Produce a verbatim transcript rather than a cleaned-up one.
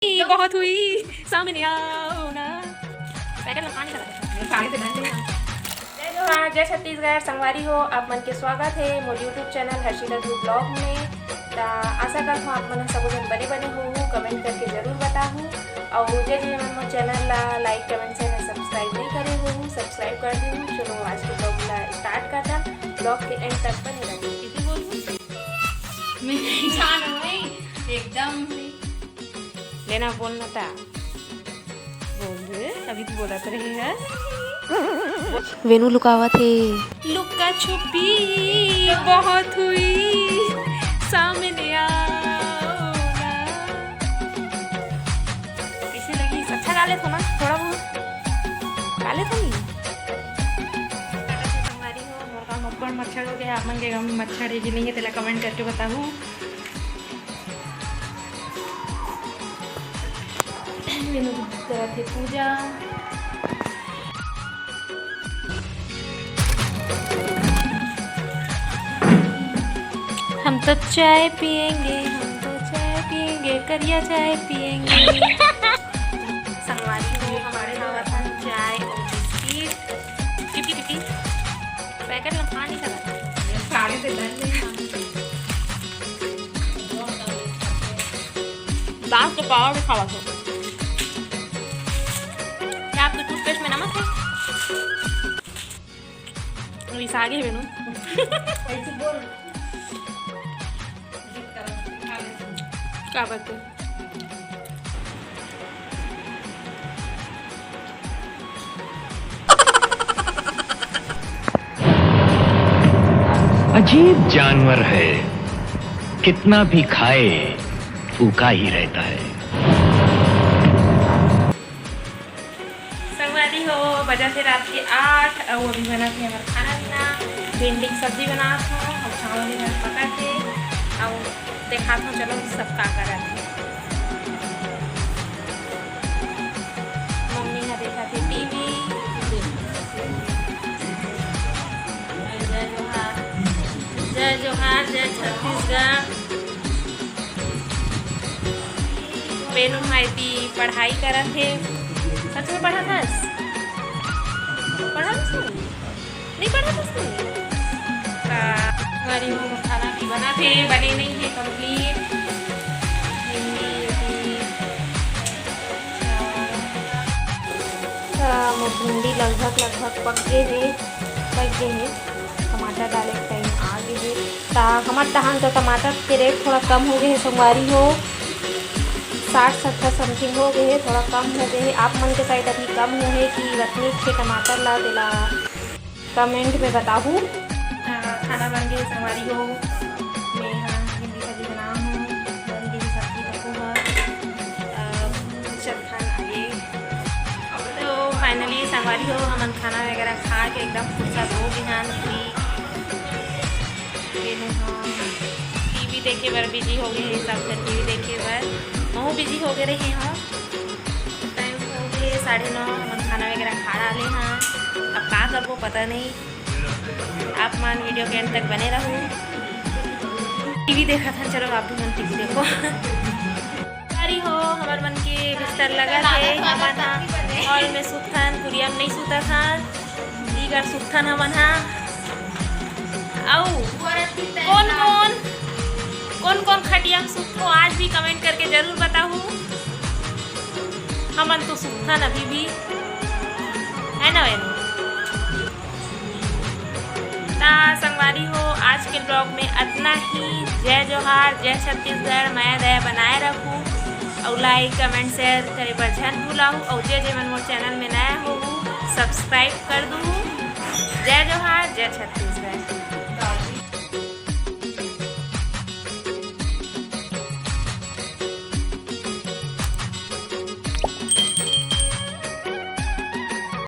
बहुत हुई, सामने आओ ना। पैकेट में पानी लगा दे। जय जोहार, जय छत्तीसगढ़। संगवारी हो, आप मन के स्वागत हे मोर YouTube चैनल हर्षिता ध्रुव ब्लॉग में। त आशा करत हूँ आप मन ह सबो झन बने बने होहू, कमेंट करके जरूर बताहू। अउ जे जे मन मोर चैनल ला लाइक, कमेंट, शेयर, सब्सक्राइब नहीं करे होहू, सब्सक्राइब कर देहू। चलो आज के ब्लॉग ला स्टार्ट करथन, ब्लॉग के एंड तक बने रहू। मैं नहीं जानू भाई, एकदम। लेना बोलना था। बोल दे, अभी तो बोलत रहे है। वेनू लुकावत हे। लुका छुपी बहुत हुई, सामने आओ ना। कैसे लगी? अच्छा गा लेथो ना, थोड़ा बहुत गा लेथो नी। संगवारी हो, मोर गाँव में अब्बड़ मच्छर हो गया, आप मन के गाँव में मच्छर हे कि नहीं हे, तेला कमेंट करके बताहू। वेनू करत हे पूजा। हम तो चाय पियेंगे, हम तो चाय पियेंगे, करिया चाय पियेंगे। संगवारी हो, हमन खावत हन चाय और बिस्किट। टिपी टिपी। पैकेट ला खा नहीं सकत। ये सारे से डर नहीं। दांत के पावर दिखावा था। क्या आपके टूथपेस्ट में नमक है? अभी सागे है बेनू। ऐसे बोल। क्या बात है? अजीब जानवर है, कितना भी खाए, भूखा ही रहता है। संगवारी हो, बजत हे रात के आठ, अउ अभी बनत हे हमर खाना पीना। भिंडी के सब्जी बनात हूँ, अब चावल इधर पकत हे, अउ देखात हूँ, चलो सब का करत हे। मम्मी ह देखत हे टीवी। जय जोहार, जय जोहार, जय छत्तीसगढ़। बेनू भाई भी पढ़ाई करत हे। सच में पढ़त हस? पढ़त हस? नहीं पढ़त हस तू? त हमारी वो खाना भी बनत हे, बने नहीं हे complete। भिंडी, भिंडी। त मोर भिंडी लगभग, लगभग पक गे हे, पक गे हे। टमाटर डाले के टाइम आ गे हे। त हमर डहान तो टमाटर के रेट थोड़ा कम हो गे हे संगवारी हो, साठ सत्तर समथिंग हो गे हे, थोड़ा कम हो गे हे। आप मन के साइड अभी कम हो हे कि रत्नी के टमाटर ला, तेला कमेंट में बताहू। अ, खाना बन गे हे संगवारी हो, मैं ह भिंडी सब्जी बना हूँ, बन गे हे सब्जी पको ह। अ, चल खाना आगे। तो finally संगवारी हो, हमन खाना वगैरह खा के एकदम फुर्सत हो गे हन, free। बेनू ह टीवी देखे बर बिजी हो गे हे, सब झन टीवी देखे बर। महू बिजी हो गे रहे हव। टाइम हो गे साढ़े नौ, हमन खाना वगैरह खा डाले हन। अब का करबो पता नहीं। आप मन वीडियो के एंड तक बने रहू। टीवी देखत हन, चलो आप भी मन टीवी देखो। अरे हो, हमर मन के बिस्तर लगत हे, हमन ह हॉल में सुतथन, कुरिया में नहीं सुतथन, इकर सुतथन हमन ह। अउ कौन कौन, कौन कौन खटिया में सुतथो, आज भी कमेंट करके जरूर बताहू। हमन तो सुतथन अभी भी, है ना बहन? ता संगवारी हो, आज के ब्लॉग में अतना ही। जय जोहार, जय छत्तीसगढ़, मया दया बनाए रखू, अउ लाइक, कमेंट, शेयर करे बर झन भुलाहू, अउ जे जे मन मोर चैनल में नया होहू, सब्सक्राइब कर दूहू। जय जोहार, जय छत्तीसगढ़।